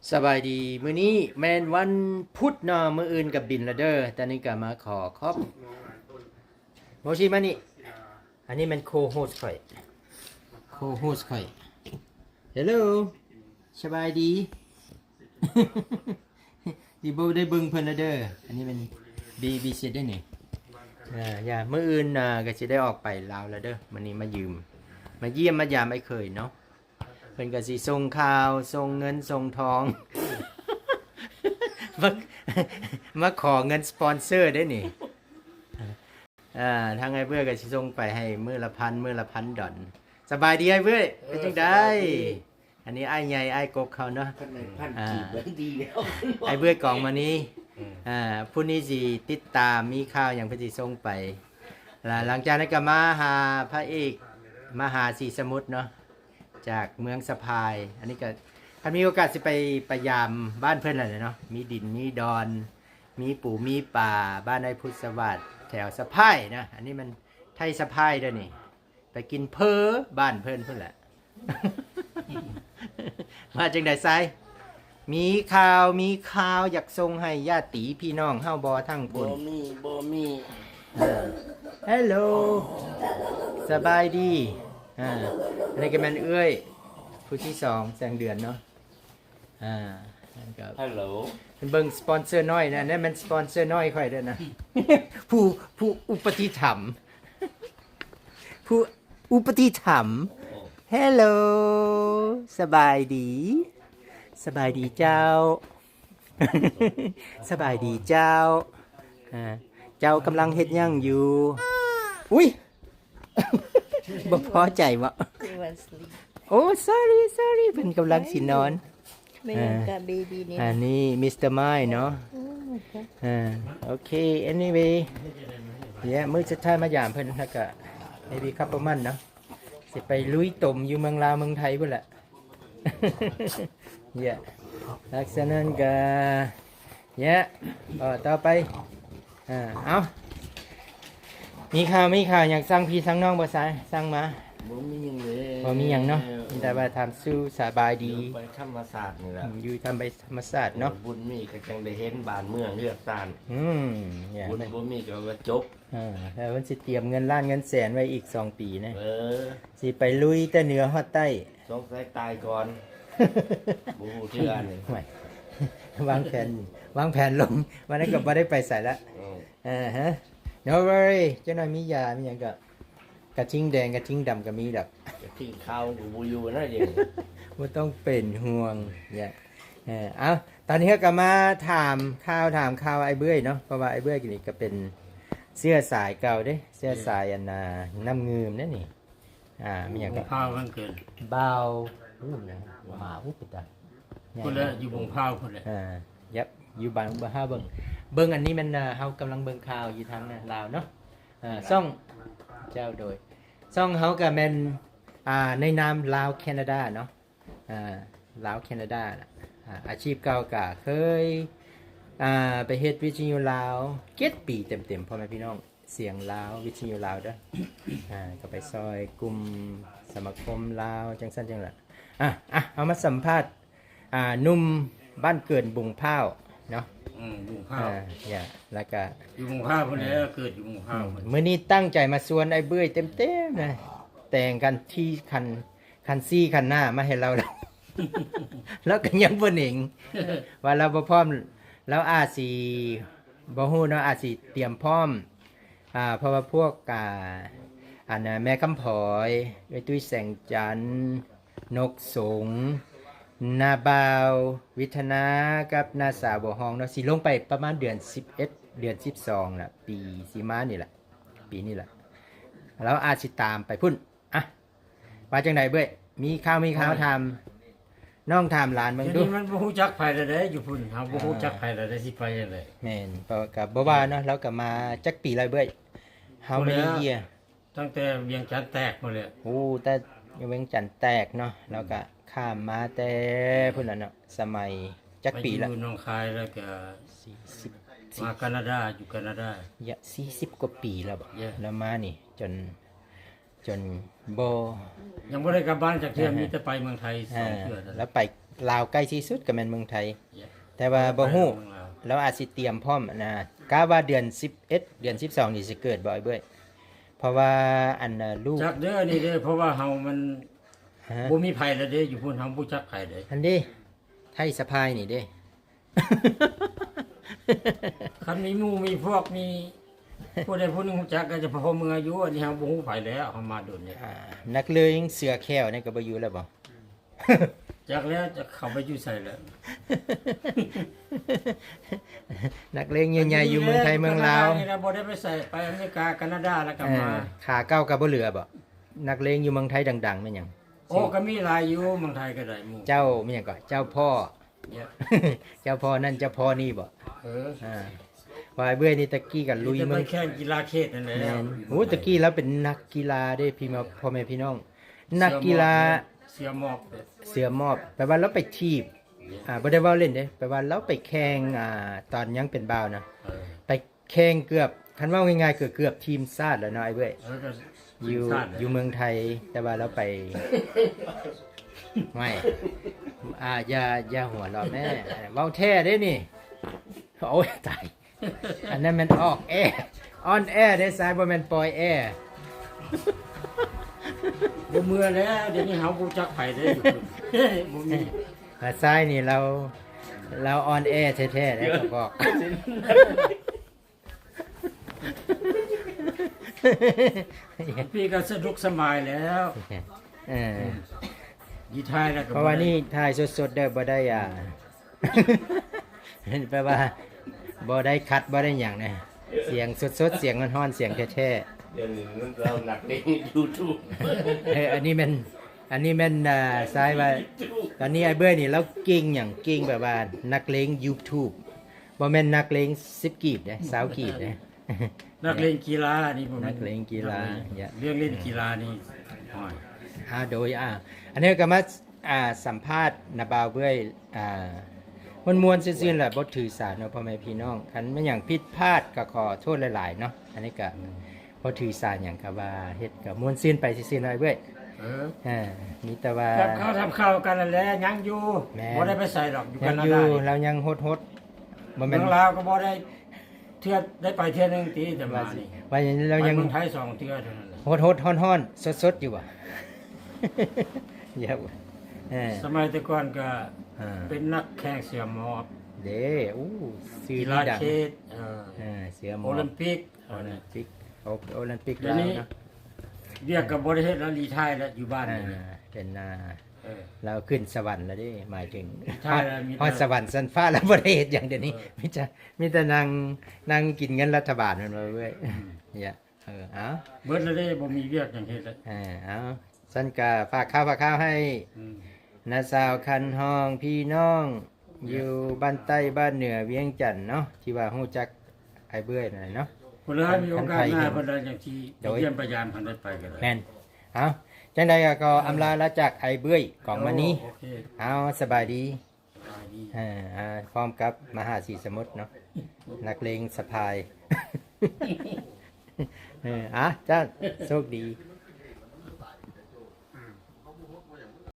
ສະບາຍດີ ມື້ນີ້ແມ່ນວັນພຸດເນາະ ມື້ອື່ນກໍບິນລະເດີ. ຕອນນີ້ກໍມາຂໍຂອບ ໂມຊີມານີ້ ອັນນີ້ແມ່ນໂຄໂຮສຂ້ອຍ ໂຄໂຮສຂ້ອຍ. ເຮລໂລ ສະບາຍດີ. ຊິບໍ່ໄດ້ເບິ່ງເພິ່ນລະເດີ. ອັນນີ້ແມ່ນບີບີຊິດເດ້ນີ້. ເອີ ຢ່າ ມື້ອື່ນ ອ່າ ກໍຊິໄດ້ອອກໄປລາວລະເດີ. ມື້ນີ້ມາຢືມ ມາຢ້ຽມມາຢາມອ້າຍເຂີຍເນາະ. ເພິ່ນກໍຊິສົ່ງຂ່າວ ສົ່ງເງິນ ສົ່ງທອງ ມາ ມາຂໍເງິນສະປອນເຊີເດ້ນີ້. ອ່າ ທາງອ້າຍເບື້ອຍກໍຊິສົ່ງໄປໃຫ້ມື້ລະພັນ ມື້ລະພັນດອນ. ສະບາຍດີອ້າຍເບື້ອຍ ເອີ ເປັນຈັ່ງໃດ? ສະບາຍດີ. ອັນນີ້ອ້າຍໃຫຍ່ ອ້າຍກົກເຮົາເນາະ. ຄັນແມ່ນພັນ ອ່າ ກີບເບິ່ງດີແລ້ວ ອ້າຍເບື້ອຍກອງມານີ້. ອືມ ອ່າ ຜູ້ນີ້ຊິຕິດຕາມ ມີຂ່າວຫຍັງເພິ່ນຊິສົ່ງໄປ. ລະຫຼັງຈາກນັ້ນກໍມາຫາພະເອກ ມະຫາສີສະໝຸດເນາະ ຈາກເມືອງສະພາຍ. ອັນນີ້ກໍ ຄັນມີໂອກາດຊິໄປ ໄປຢາມບ້ານເພິ່ນແຫຼະເນາະ. ມີດິນມີດອນ ມີປູມີປາ ບ້ານອ້າຍພຸດສະຫວັດ ແຖວສະພາຍນະ. ອັນນີ້ມັນໄທສະພາຍເດີນີ້. ໄປກິນເຝີບ້ານເພິ່ນພຸ້ນແຫຼະ. ວ່າຈັ່ງໃດຊາຍ? ມີຂ່າວ ມີຂ່າວຢາກສົ່ງໃຫ້ຍາດຕິພີ່ນ້ອງເຮົາບໍ່ທາງພຸ້ນ? ບໍ່ມີ ບໍ່ມີ. ເອີ ເຮລໂລ ສະບາຍດີ. ອ່າ ອັນນີ້ກໍແມ່ນເອື້ອຍຜູ້ທີສອງ ແສງເດືອນເນາະ. ອ່າ ນັ້ນກໍ ເຮົລໂລ ເບິ່ງສະປອນເຊີນ້ອຍນະ. ນັ້ນແມ່ນສະປອນເຊີນ້ອຍຂ້ອຍເດີນະ ຜູ້ ຜູ້ອຸປະຕິຖຳ ຜູ້ອຸປະຕິຖຳ. ເຮລໂລ ສະບາຍດີ ສະບາຍດີເຈົ້າ ສະບາຍດີເຈົ້າ. ອ່າ ເຈົ້າກຳລັງເຮັດຫຍັງຢູ່? ອຸ້ຍ ບໍ່ພໍໃຈບໍ? ໂອ້ sorry sorry ເພິ່ນກຳລັງຊິນອນ. ແມ່ນຫຍັງກະເບບີນີ້? ອັນນີ້ມິສເຕີມາຍເນາະ. ໂອ້ ເອີ ໂອເຄ anyway ເດ ມື້ສຸດທ້າຍມາຢາມເພິ່ນ ແລ້ວກະ maybe couple month ເນາະ ຊິໄປລຸຍຕົມຢູ່ເມືອງລາວເມືອງໄທພຸ້ນແຫຼະ. ເຢ ຫຼັງຈາກນັ້ນກະ ເຢ ເອີ ຕໍ່ໄປ. ອ່າ ເອົາ ມີຂ່າວ ມີຂ່າວຫຍັງສັ່ງພີ່ສັ່ງນ້ອງບໍ່ຊາຍ? ສັ່ງມາ. ບໍ່ມີຫຍັງເລີຍ ບໍ່ມີຫຍັງເນາະ ມີແຕ່ວ່າຖາມສູ່ສະບາຍດີ. ຢູ່ໄປທຳມະຊາດນີ້ແຫຼະ ອືມ ຢູ່ທຳໄປທຳມະຊາດເນາະ. ເອີ ບຸນມີກໍຈັ່ງໄດ້ເຫັນບ້ານເມືອງເຮືອນຊານ. ອືມ ບຸນບໍ່ມີກໍວ່າຈົບ. ເອີ ແລ້ວເພິ່ນຊິຕຽມເງິນລ້ານເງິນແສນໄວ້ອີກສອງປີນະ. ເອີ ຊິໄປລຸຍແຕ່ເໜືອຮອດໃຕ້. ສົງໄສຕາຍກ່ອນ ບໍ່ຮູ້ເທື່ອນີ້. ໂອ້ຍ ວາງແຜນ ວາງແຜນລົງ ວັນນັ້ນກໍບໍ່ໄດ້ໄປໃສລະ. ເອີ ເອີ ຮະ no worry ຈັກໜ້ອຍມີຢາມີຫຍັງກໍ ກະທິງແດງກະທິງດຳກໍມີດອກ ກະທິງຂາວກໍບໍ່ຢູ່ນະດຽວນີ້. ບໍ່ຕ້ອງເປັນຫ່ວງ. ເອີ ເອົາ ຕອນນີ້ເຮົາກໍມາຖາມຂ່າວ ຖາມຂ່າວອ້າຍເບື່ອຍເນາະ ເພາະວ່າອ້າຍເບື່ອຍນີ້ກໍເປັນເຊື້ອສາຍເກົ່າເດ້ ເຊື້ອສາຍອັນນ່າ ນ້ຳງື່ມເດ້ນີ້. ອ່າ ມີຫຍັງກໍ ບ່າວ ອຸ້ຍ ເປັນຕາ ພຸ້ນແຫຼະ ຢູ່ບົງພ້າວພຸ້ນແຫຼະ. ອ່າ ຍັບ ຢູ່ບ້ານບໍ່ຫາເບິ່ງ ເບິ່ງອັນນີ້ແມ່ນ ເຮົາກຳລັງເບິ່ງຂ່າວຢູ່ທາງລາວເນາະ. ອ່າ ຊ່ອງ ເຈົ້າ ໂດຍ ຊ່ອງເຮົາກໍແມ່ນ ອ່າ ໃນນາມລາວແຄນາດາເນາະ. ອ່າ ລາວແຄນາດານະ. ອ່າ ອາຊີບເກົ່າກະເຄີຍ ອ່າ ໄປເຮັດວິທະຍຸລາວເຈັດປີເຕັມໆ ພໍ່ແມ່ພີ່ນ້ອງ ສຽງລາວ ວິທະຍຸລາວເດີ. ອ່າ ກໍໄປຊ່ອຍກຸ່ມສະມາຄົມລາວ ຈັ່ງຊັ້ນຈັ່ງນັ້ນ. ອ່າ ອ່າ ເຮົາມາສຳພາດ ອ່າ ໜຸ່ມບ້ານເກີດບຸງພ້າວເນາະ. ອືມ ບຸງພ້າວ ອ່າ ຢ່າ ແລ້ວກະ ຢູ່ບຸງພ້າວພຸ້ນແຫຼະ. ເອີ ເກີດຢູ່ບຸງພ້າວ. ອືມ ມື້ນີ້ຕັ້ງໃຈມາຊວນອ້າຍເບື່ອຍເຕັມໆນະ ແຕ່ງຄັນທີ່ ຄັນ ຄັນສີ່ຄັນໜ້າມາໃຫ້ລາວ ລາວກໍຍັງບໍ່ເໜັງ ວ່າລາວບໍ່ພ້ອມ. ລາວອາດຊິ ບໍ່ຮູ້ເນາະ ອາດຊິຕຽມພ້ອມ ອ່າ ເພາະວ່າພວກ ອ່າ ອັນ ແມ່ຄຳຜອຍ ເອື້ອຍຕຸ້ຍແສງຈັນ ນົກສົງ ນ້າບ່າວວິທະນາ ກັບນ້າສາວບົວຮອງເນາະ ຊິລົງໄປປະມານເດືອນສິບເອັດ ເດືອນສິບສອງລະ ປີຊິມານີ້ລະ ປີນີ້ລະ ລາວອາດຊິຕາມໄປພຸ້ນ. ອ່ະ ວ່າຈັ່ງໃດເບີຍ? ມີຂ່າວ ມີຂ່າວ ໂອ້ຍ ຖາມນ້ອງຖາມຫຼານເບິ່ງດູ. ດຽວນີ້ມັນບໍ່ຮູ້ຈັກໃຜແລ້ວເດ້ ຢູ່ພຸ້ນ ເຮົາບໍ່ຮູ້ຈັກໃຜແລ້ວເດ້ ຊິໄປຈັ່ງໃດ? ແມ່ນ ເພາະກໍບໍ່ວ່າເນາະ ລາວກໍມາຈັກປີແລ້ວເບີຍ? How many year? ຕັ້ງແຕ່ວຽງຈັນແຕກພຸ້ນແຫຼະ. ໂອ້ ແຕ່ວຽງຈັນແຕກເນາະ ລາວກໍຂ້າມມາແຕ່ພຸ້ນລະເນາະ. ສະໄໝຈັກປີລະ? ໄປຢູ່ໜອງຄາຍແລ້ວກໍ ສີ່ສິບ ມາການາດາ ຢູ່ການາດາ ຍະ ສີ່ສິບກວ່າປີແລ້ວບໍ? ລາວມານີ້ຈົນ ຈົນບໍ່ ຍັງບໍ່ໄດ້ກັບບ້ານຈັກເທື່ອ ມີແຕ່ໄປເມືອງໄທສອງເທື່ອ. ແລ້ວໄປ ລາວໃກ້ທີ່ສຸດກໍແມ່ນເມືອງໄທ ແຕ່ວ່າບໍ່ຮູ້ ລາວອາດຊິຕຽມພ້ອມນະ ກະວ່າເດືອນສິບເອັດ ເດືອນສິບສອງນີ້ຊິເກີດບໍ່ ອ້າຍເບ້ຍ? ເພາະວ່າອັນລູກ ຈັກເດີນີ້ເດີ ເພາະວ່າເຮົາມັນ ຮະ? ບໍ່ມີໃຜແລ້ວເດ້ ຢູ່ພຸ້ນເຮົາບໍ່ຈັກໃຜເດ້ ອັນເດ້ ໄທສະພາຍນີ້ເດ້ ຄັນມີໝູ່ມີພວກ ມີຜູ້ໃດຜູ້ໜຶ່ງຮູ້ຈັກກໍຈະພໍເມືອຢູ່ ອັນນີ້ເຮົາບໍ່ຮູ້ໃຜແລ້ວ ເຮົາມາດົນນີ້ ອ່າ ນັກເລີງເສືອແຂ້ວນີ້ກໍບໍ່ຢູ່ແລ້ວບໍ່? ຈັກແລ້ວ ຈັກເຂົາໄປຢູ່ໃສແລ້ວ ນັກເລງໃຫຍ່ໆຢູ່ເມືອງໄທເມືອງລາວ ການາດານີ້ລະ ບໍ່ໄດ້ໄປໃສ ໄປອາເມລິກາ ການາດາ ແລ້ວກໍມາ ເອີ ຂາເກົ່າກໍບໍ່ເຫຼືອບໍ່? ນັກເລງຢູ່ເມືອງໄທດັງໆແມ່ນຫຍັງ? ໂອ້ ກໍມີຫຼາຍຢູ່ ເມືອງໄທກໍໄດ້ໝູ່ ເຈົ້າແມ່ນຫຍັງເກາະ ເຈົ້າພໍ່ ເຈົ້າພໍ່ນັ້ນເຈົ້າພໍ່ນີ້ບໍ່? ເອີ ອ່າ ວ່າເບື້ອຍນີ້ຕະກີ້ກໍລຸຍເມືອງ ແຂ່ງກິລາເຂດນັ້ນແຫຼະ ແມ່ນ ໂອ້ ຕະກີ້ລາວເປັນນັກກິລາເດ້ ພີ່ນ້ອງ ພໍ່ແມ່ພີ່ນ້ອງ ນັກກິລາ ເສືອມອບ ເສືອມອບ ແປວ່າລາວໄປຖີບ ອ່າ ບໍ່ໄດ້ເວົ້າເລ່ນເດ້ ແປວ່າລາວໄປແຂ່ງ ອ່າ ຕອນຍັງເປັນບ່າວນະ ເອີ ໄປແຂ່ງເກືອບ ຄັນເວົ້າງ່າຍໆ ເກືອບ ເກືອບທີມຊາດແລ້ວເນາະ ອ້າຍເບ້ຍ ເອີ ກໍ ຢູ່ ຢູ່ເມືອງໄທ ແຕ່ວ່າລາວໄປ ໄມ່ ອ່າ ຢ່າ ຢ່າຫົວເລາະແມ້ ເວົ້າແທ້ເດ້ນີ້ ໂອ້ຍ ຕາຍ ອັນນັ້ນແມ່ນອອກແອ ອອນແອເດ້ຊາຍ ບໍ່ແມ່ນປ່ອຍແອ ບໍ່ເມືອແລ້ວ ດຽວນີ້ເຮົາບໍ່ຈັກໃຜເດ້ຢູ່ພຸ້ນ ບໍ່ມີ ຊາຍນີ້ລາວ ລາວອອນແອແທ້ໆເດ້ ເຂົາບອກ ປີກໍສະດວກສະບາຍແລ້ວ ເອີ ຢູ່ໄທແລ້ວກໍ ເພາະວ່ານີ້ຖ່າຍສົດໆເດີ ບໍ່ໄດ້ ອ່າ ແປວ່າບໍ່ໄດ້ຄັດ ບໍ່ໄດ້ຫຍັງນະ ສຽງສົດໆ ສຽງຮ້ອນໆ ສຽງແທ້ໆ ດຽວນີ້ມັນເຈົ້ານັກເລງຢູທູບ ເອີ ອັນນີ້ແມ່ນ ອັນນີ້ແມ່ນ ອ່າ ຊາຍວ່າ ຕອນນີ້ອ້າຍເບ້ຍນີ້ລາວເກັ່ງຫຍັງ ເກັ່ງແບບວ່ານັກເລງຢູທູບ ບໍ່ແມ່ນນັກເລງສິບກີບເດ້ ຊາວກີບເດ້ ນັກເລງກິລານີ້ບໍ່ແມ່ນ ນັກເລງກິລາ ເລື່ອງເລ່ນກິລານີ້ ໂອ້ຍ ອ່າ ໂດຍ ອ່າ ອັນນີ້ກໍມາ ອ່າ ສຳພາດນະບ່າວເບື້ອຍ ອ່າ ມ່ວນໆຊື່ນໆແຫຼະ ບໍ່ຖືສາເນາະ ພໍ່ແມ່ພີ່ນ້ອງ ຄັນແມ່ນຫຍັງຜິດພາດກໍຂໍໂທດຫຼາຍໆເນາະ ອັນນີ້ກໍ ອືມ ບໍ່ຖືສາຫຍັງ ກໍວ່າເຮັດກໍມ່ວນຊື່ນໄປຊື່ໆເນາະ ອ້າຍເບ້ຍ ເອີ ເອີ ມີແຕ່ວ່າ ທຳຂ່າວ ທຳຂ່າວກັນນັ້ນແຫຼະ ຍັງຢູ່ ແມ່ນ ບໍ່ໄດ້ໄປໃສດອກ ຢູ່ ຍັງຢູ່ ການາດາ ລາວຍັງຫົດໆ ບໍ່ແມ່ນ ເມືອງລາວກໍບໍ່ໄດ້ ເທື່ອໄດ້ໄປເທື່ອໜຶ່ງຕິ ແຕ່ມານີ້ ວ່າ ວ່າລາວຍັງ ໄປເມືອງໄທສອງເທື່ອເທົ່ານັ້ນແຫຼະ ຫົດໆ ຮ້ອນໆ ສົດໆຢູ່ບໍ່? ເອີ ສະໄໝແຕ່ກ່ອນກໍ ອ່າ ເປັນນັກແຂ່ງເສືອໝອບເດ້ ໂອ້ ຊື່ ກິລາເຂດ ເອີ ເອີ ເສືອໝອບ ໂອລິມປິກ ໂອລິມປິກ ໂອ ໂອລິມປິກລາວເນາະ ວຽກກໍບໍ່ໄດ້ເຮັດແລ້ວ ຣີທາຍແລ້ວ ຢູ່ບ້ານນີ້ ອ່າ ເປັນ ອ່າ ເອີ ລາວຂຶ້ນສະຫວັນແລ້ວເດ້ ໝາຍເຖິງຮອດ ຮອດສະຫວັນຊັ້ນຟ້າແລ້ວ ບໍ່ໄດ້ເຮັດຫຍັງດຽວນີ້ ເອີ ມີແຕ່ ມີແຕ່ນັ່ງ ນັ່ງກິນເງິນລັດຖະບານນັ້ນເວີ້ຍ ອືມ ເອີ ເອົາ ເບິດແລ້ວເດ້ ບໍ່ມີວຽກຫຍັງເຮັດແລ້ວ ເອີ ເອົາ ຊັ້ນກະຝາກຂ່າວ ຝາກຂ່າວໃຫ້ ອືມ ນ້າສາວຄັນຮອງ ພີ່ນ້ອງຢູ່ບ້ານໃຕ້ ບ້ານເໜືອ ວຽງຈັນເນາະ ທີ່ວ່າຮູ້ຈັກອ້າຍເບື້ອຍນັ້ນເນາະ ເພິ່ນລະມີໂອກາດໜ້າ ເພິ່ນລະຈັ່ງຊິ ໂດຍ ຢ້ຽມໄປຢາມ ຄັນໄດ້ໄປກໍໄດ້ ແມ່ນ ເອົາ ຈັ່ງໃດກໍ ອ່າ ອຳລາລາຈາກອ້າຍເບື້ອຍ ກອງມະນີ ໂອເຄ ເອົາ ສະບາຍດີ ສະບາຍດີ ເອີ ອ່າ ພ້ອມກັບມະຫາສີສະໝຸດເນາະ ນັກເລງສະພາຍ ເອີ ອ່າ ເຈົ້າ ໂຊກດີ